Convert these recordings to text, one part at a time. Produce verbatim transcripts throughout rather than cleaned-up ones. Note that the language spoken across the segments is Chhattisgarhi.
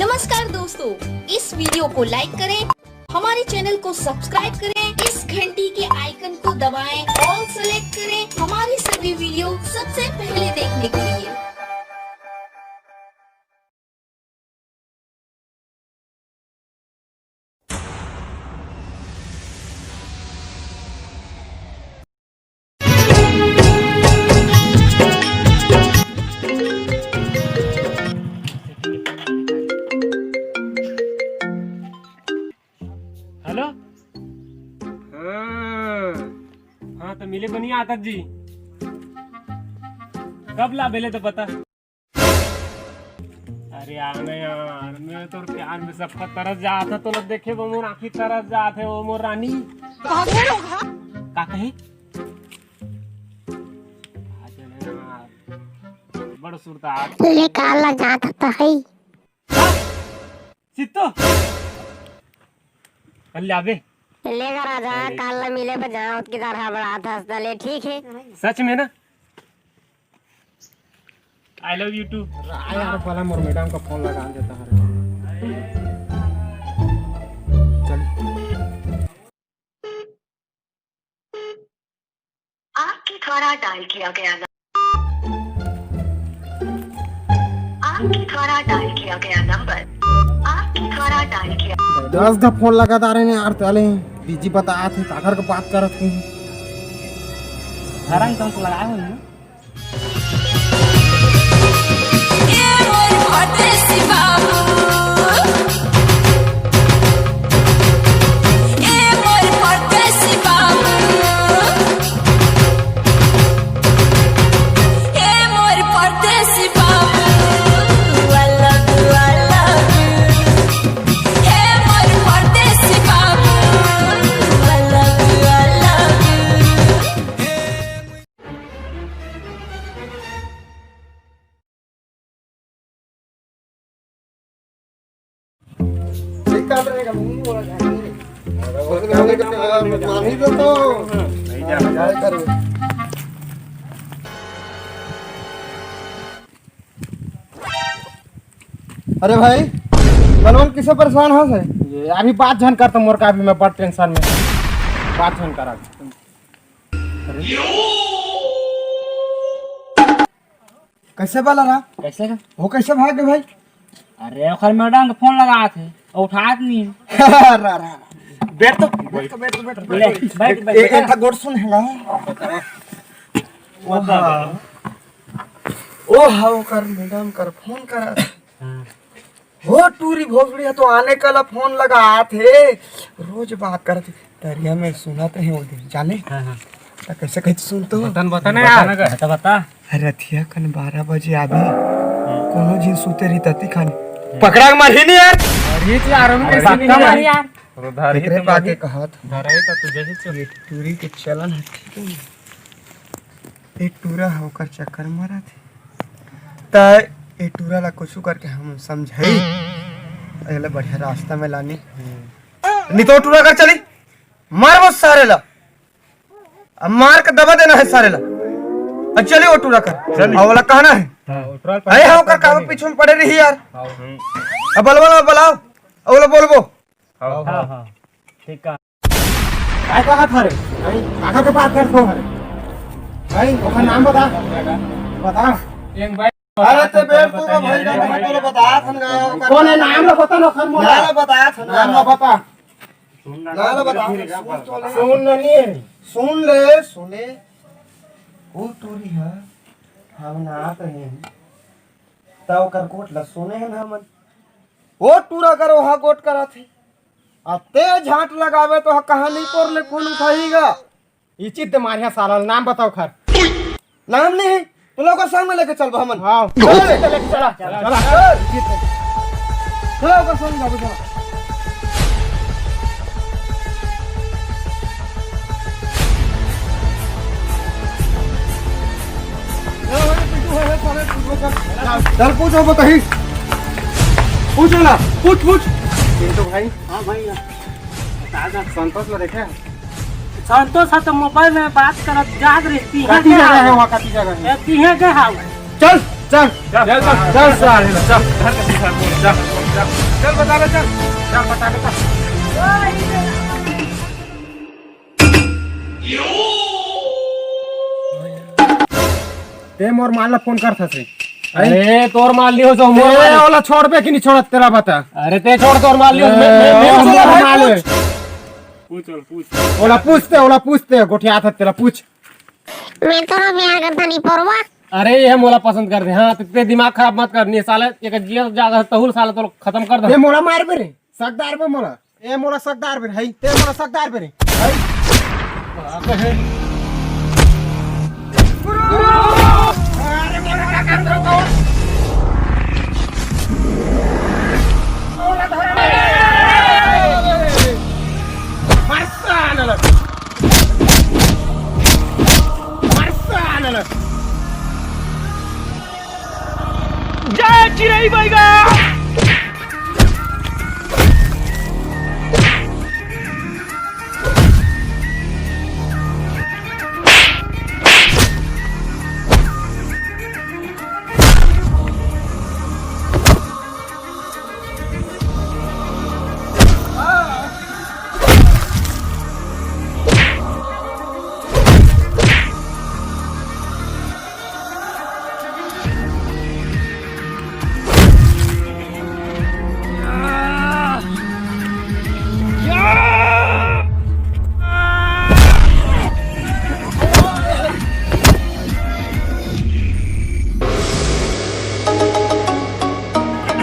नमस्कार दोस्तों, इस वीडियो को लाइक करें, हमारे चैनल को सब्सक्राइब करें, इस घंटी के आइकन को दबाएं, ऑल सेलेक्ट करें हमारी सभी वीडियो सबसे पहले देखने के लिए। हेलो। हाँ। हाँ, तो मिले बनी आदत जी। कब ला बेले तो बता। अरे आना यार, मैं तो प्यार में सब तरस जात हे, तो लोग देखे वो मोर आँखी तरस जात हे, वो मोर रानी। का कहे? आ चले यार, बड़ सुरता। ले काला जात त है। सित्तो। कल ले आबे। ले गा राजा, अरे। काल ला मिले पर जहाँ उतकी दार हबड़ात हस, त ले ठीक है। सच में ना? I love you too। आ यार, पहला मोर मैडम का फोन लगा देता है। चल। आपके द्वारा डायल किया गया न-, आपके द्वारा डायल किया गया नंबर, आपके द्वारा डायल किया। दस गा फोन लगातार हे यार, तले बिजी बतात हे, काकर के बात करत हे। हरंग तुमको लगाए हुए हैं। अरे भाई, बलवन किसे परेशान हो से? ये अभी बात झन कर तो मोर का, अभी मैं बड़ टेंशन में, बात झन करा। अरे। कैसे वाला रहा? कैसे रहा? वो कैसे भाग गए भाई? अरे, ओखर मैडम के फोन लगात हे, वो उठात नहीं। रा, रा, रा। बैठ तो। बैठ तो, बैठ तो, बैठ तो, ले, बैठ तो। बैठ, बैठ, ए-, बैठ। एक गोड़ सुन है ना? ओ हाँ। ओ हाँ, ओकर मैडम कर फोन करा। हाँ। हो टूरी भोसड़ी ह तो आने कला फोन लगात हे, रोज बात करत हे। तरिया में सुनत हे वो दिन, जाने? हाँ, हाँ। त कैसे कैसे सुनत हो? बता ना, बता ना यार। बता, बता। रतिया कन बारह बजे आबे, कोनो झिन सुते रही तती खानी। पकड़ा के मारही नहीं यार। अरे तो यार, हम अरे कैसे पक्का नहीं मारी यार। यार। अरे धरही एकरे तो पाके मारी। कहत। धरही तो तू जैसे चल। ये टूरी के चलन है, ठीक है? ए टूरा ह ओकर चक्कर मारत हे। त ए टूरा ला कुछु करके हम समझाई। एला बढ़िया रास्ता में लानी। नहीं तो टूरा कर चली। मार वो सारे ला। अब मार के दबा देना है सारे ला। अब चली वो टूरा कर। चली। अब वाला कहना है। हाँ, वो टूरा अरे हाँ, ओकर का पीछे में पड़े रही यार। हाँ। अब बलवा ला बुलाओ। अब वाला बोलबो। हाँ, हाँ, हाँ। ठीक है। काय कहा था रे? भाई, काका के बात कर तो है। भाई, ओकर नाम बता। बता। एक भाई अरे ते बेर तू का भाई का भाई तोला बता थन गा। कौन है नाम ला बता ना, ओकर मोला। ना, ना बता थन। नाम ला बता। ना, ना बता। सुन तो ले। सुन नहीं है। सुन ले, सुने। वो टूरी है। हम ना आते हैं। त ओकर गोठ ला सुने हैं ना हमन। वो टूरा कर वहाँ गोठ करा थे। आ ते झांट लगावे तो कहानी तोर ले फोन उठाईगा। इचित दे मारिया साला, नाम बताओ खर। नाम नहीं है, तू लोग को संग में लेके चल हमन। हाँ। चल। लेके चला। चला। चला। चल। चला, ओकर संग जाबो, चला। चल पूछो बताही। पूछो ना, पूछ, पूछ। पिंटू भाई। हाँ भाई। बता दे। संतोष ला देखे? संतोष ह तो मोबाइल में बात करत जाग रही थी। कति जगह है वहाँ, कति जगह है? ए, तिहे के हाउ। चल। चल, चल, चल, चल, साले, चल। चल, चल, बता दे, चल। चल, बता दे, चल। ते मोर माल ला फोन करथस रे। अरे, तोर माल नहीं हो, सो मोर ए, माल। ओला छोड़बे कि नहीं छोड़त, तेला बता। अरे, ते छोड़, तोर माल नहीं हो, मैं, मैं, ए, मैं, ओला मोर माल ए। पूछ, ओला पूछ। ओला पूछते, ओला पूछते, गोठियात हे, तेला पूछ। मैं तोला प्यार करता नहीं, परवा। अरे, ये मोला पसंद कर दे। हाँ, ते, ते दिमाग खराब मत कर, नहीं साले, एक जिया ज्यादा तहुल साले तो खत्म कर दे। ये मोला मार बे रे, सकदार बे मोला। ए मोला सकदार बे रे, हई, ते मोला सकदार बे रे, हई। जय चिरई बैगा।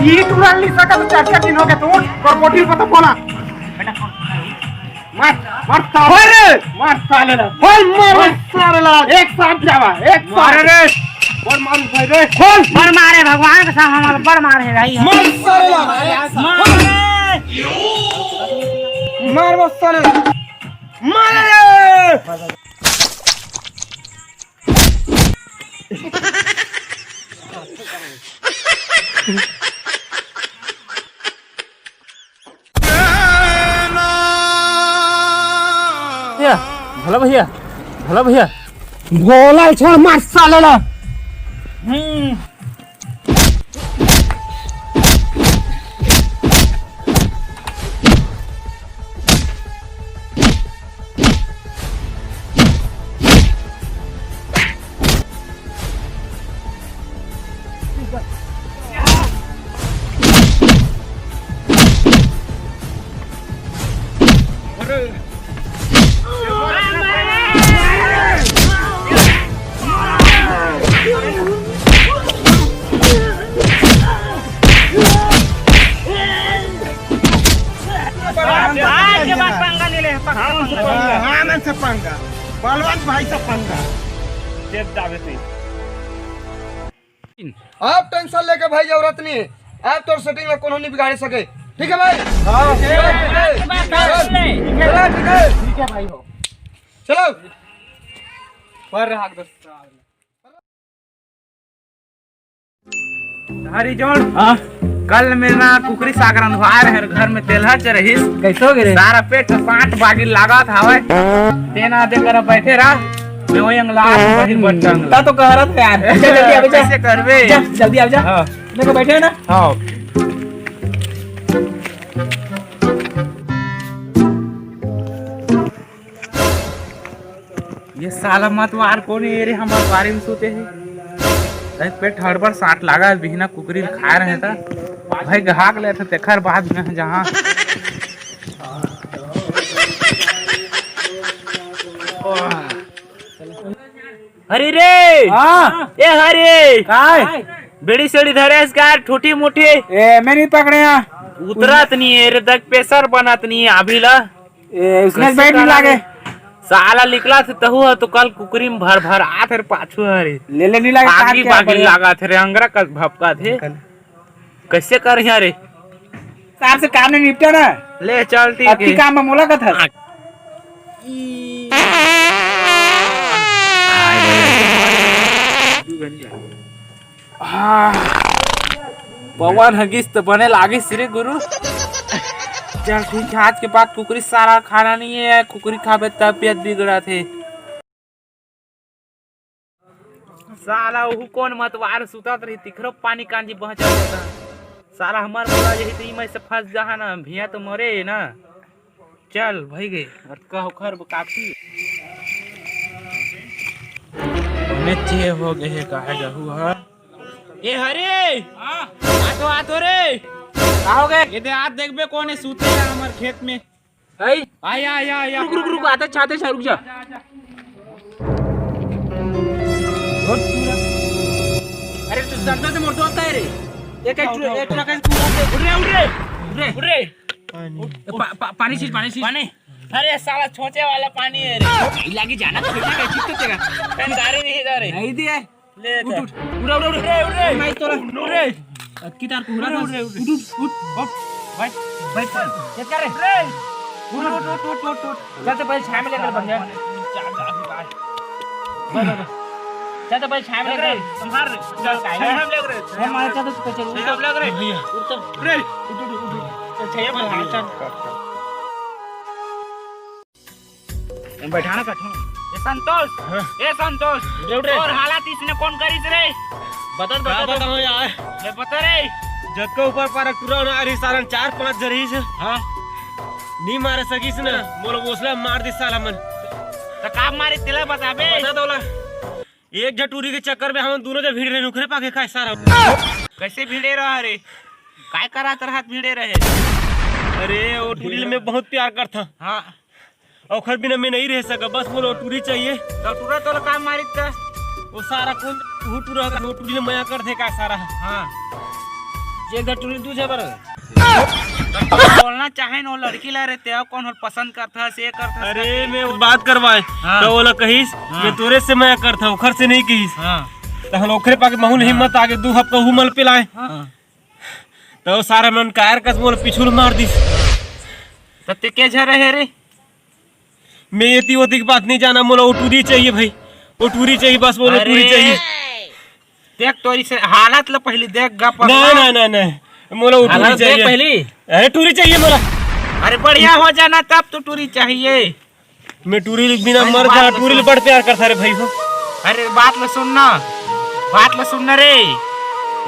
ये टूरा नहीं सकत, चार चार दिन हो गए तू, और कोटिल को तो बोला। मार, मार साले रे, मार साले रे। खोल, मार, मार साले ला। एक साथ जावा, एक साथ। मार रे। खोल, मार भाई रे। खोल। बड़ मारे भगवान के साथ हमारा बड़ मार है भाई। मार साले ला। मार। मार बस साले। मार रे। भैया, भला भैया, भला भैया। भोला छोड़, मार साले ला। हम्म। आज के बाद पंगा नहीं ले, पक्का पंगा। हाँ, हाँ, मन से पंगा। बलवंत भाई से पंगा। जेब दाबे से। आप टेंशन लेके भाई जरूरत नहीं है, आप तोर सेटिंग ला कोनो नहीं बिगाड़ सके, ठीक है भाई? हाँ, ठीक है, ठीक है। ठीक है, ठीक है। ठीक है भाई हो। चलो। पर रहा दोस्त। हरी जोन। हाँ। कल में ना कुकरी साग रंधवाए रहे, घर में तेलहा चरहिस। कैसे हो गए रे? सारा पेट से सांठ बागी लागत हवय। तेना दे कर बैठे रहा, मैं वही अंगला बहिर बटन। ता तो कह रहा था यार। जा जल्दी आ जा। कैसे करबे? जा, जल्दी आ जा। हाँ। देखो बैठे हैं ना? हाँ। ये साला मतवार कोन हे रे, हमर बारे में सोचे हे। देख, पेट हड़बड़ साट लागा, बिहना कुकरी ल खाए रहे त भाई, घाक ले त तेखर बाद में जहाँ। हरी रे। हाँ। ए हरी। काय? बेड़ी सेड़ी धरे हस का, ठूठी मुठी। ए, मैं नहीं पकड़े हाँ। उतरत नहीं है रे, देख, प्रेशर बनत नहीं है अभी ला। ए, उसने बैठ नहीं लागे। साला निकला थे तहु ह तो कल कुकरी में भर भर आत हे रे पाछू हरे। ले ले नहीं लागे, आगी बागी लागा थे रे, अंगरा कस भपका थे। कैसे कर यहाँ रे? सार से काम नहीं निपटा ना। ले चल, ठीक है। काम में मुलाकात है। हाँ। पवन हगिस त बने लागिस रे गुरु। चल ठीक है, आज के बाद कुकरी सारा खाना नहीं है, कुकरी खाबे तबियत बिगड़त हे। साला ओहू कोन मतवार सुतत रही, तिखरो पानी कांजी बहचत रही। साला हमर मुड़ा यही तो इमे से फंस जहा ना, भिया तो मरे ना। चल भाई गे। और कहो खर काफी। बने चे हो गए हे, काहे गहू हा। ए हरे! हाँ। आतो, आतो रे! का हो गए? ये दे, आज देखबे कोन हे सूते हे हमर खेत में। आई? आय, आय, आय, आय। रुक, रुक, रुक, आते छाते छा, रुक जा। अरे, तू संतोष से मोर दोस्त है रे। ये कहीं उठाओ, एक उठाओ। एक रकम तू उठा दे। उठ रे, उठ रे। उठ रे। उठ रे। पानी। पा-, पा-, पानी चीज, पानी चीज। पानी। अरे, साला छोचे वाला पानी है रे। लागी जाना तो बेटा, कैसे तो तेरा? कहीं गाड़ी नहीं इधर है। नहीं दिए। ले उठ, उठ। उड़, उड़, उड़, उड़, उड़, उड़। माई तोरा। उड़ रे। अक्की तार को उड़ा उड़, उड़, उड़, उड़। उठ, उठ, उठ। उठ। भाई, भाई, चल। ये कर रे। रे। उठ, उठ, उठ, उठ, उठ, उठ। चल तो भाई छाया में लेकर बढ़िया। चल, चल, चल। भाई, भाई, भाई। चल तो भाई छाया में लेकर। संभाल रे। चल, छाया में लेकर। हम मारे चल तो चल। छाया में लेकर। भैया। उठ तो। रे। उठ, उठ, उठ, उठ। चल, छाया में लेकर। चल। बैठा ना कठो। ए संतोष, हाँ। ए संतोष, उठ रे। और हालत इसने कौन करिस रे? बता, का बता, बताऊं यार? ले बता रे। जतका ऊपर पारा टूरा ना, अरे सारन चार पांच जरीस। हाँ। नी मारे सकिस ना, मोला ओसला मार दिस साला मन। त का मारे तेला बताबे? बता दो ला। एक झन टूरी के चक्कर में हमन दोनों जन भिड़े रहे, नुकरे पाके खाए सारा। कैसे भिड़े रहा रे? काय करात रहत भिड़े रहे? अरे, वो टूरी ले मैं बहुत प्यार करथा। हाँ। ओखर बिना मैं नहीं रह सका, बस मोला वो टूरी चाहिए। तो टूरा तोला काम मारित का? वो सारा कौन, वो टूरा का, वो टूरी ले मया करथे का सारा? हाँ। जे घर टूरी दू झबर। बोलना चाहे न, वो लड़की ला रे, तेरा कौन हो पसंद करथा, से करथा, अरे, से मैं बात करवाए, हाँ। तो ओला कहिस, हाँ। मैं तोरे से मया करथा, ओखर से नहीं कहिस। हाँ। तो हम ओखरे पाके महू नहीं हाँ। हिम्मत आगे, दू हफ्ता हूँ मल पिलाए। हाँ। तो सारा मन कायर कस मोला पिछुल मार दिस। तो ते के झन रहे रे? मैं एती ओती के बात नहीं जाना, मोला वो टूरी चाहिए भाई, वो टूरी चाहिए, बस मोला अरे, टूरी चाहिए। देख तोरी से हालत ला पहली देख गा पगला। नहीं, नहीं, नहीं, नहीं, मोला वो टूरी हालत देख चाहिए। पहली। अरे टूरी चाहिए मोला। अरे बढ़िया हो जाना तब तो टूरी चाहिए। मैं टूरी बिना भाई, मर बात जा, ला टूरी ले सुन। बड़ प्यार करथा रे भाई हो। अरे बात ला सुन ना, बात ला सुन ना रे,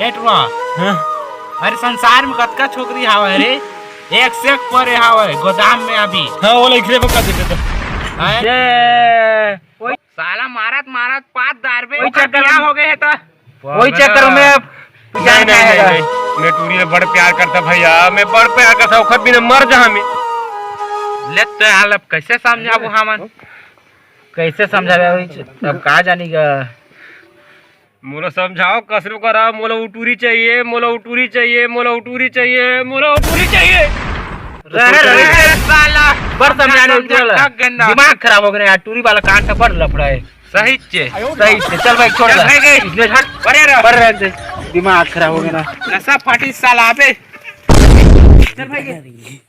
ए टूरा। हाँ। अरे संसार में कतका छोकरी हावय रे, एक से एक परे हावय गोदाम में अभी। हाँ, वो ला इखरे बका दे देता। हैं? ये, ओए। साला मारत मारत पात दारबे, ओए ओकर चक्कर बियाह में। हो गए है त। वही चक्कर में अब नहीं, जान नहीं, नहीं, जाएगा। नहीं। मैं टूरी ले बड़ प्यार करता भैया, मैं बड़ प्यार करता, ओखर बिना मर जा हमें। ले तो हाल अब कैसे समझाबो हमन? कैसे समझाबे? वही च-, अब का जानी गा? मोला समझाओ, कसरो करा, मोला उटूरी चाहिए, मोला उटूरी चाहिए, मोला उटूरी चाहिए, मोला उटूरी चाहिए। रहे, रहे, रहे, साला। बड़ समझाने समझा उठा ला। थक गन ना। दिमाग खराब हो गया यार, टूरी वाला कांड से बड़ लफड़ा है। सही चे। सही चे। चल भाई, छोड़ चल दे। भाई, गई। इसमें हट। परे रह। परे रह दे। दिमाग खराब हो गया ना। नशा फाटी साला अबे। चल भाई, गई।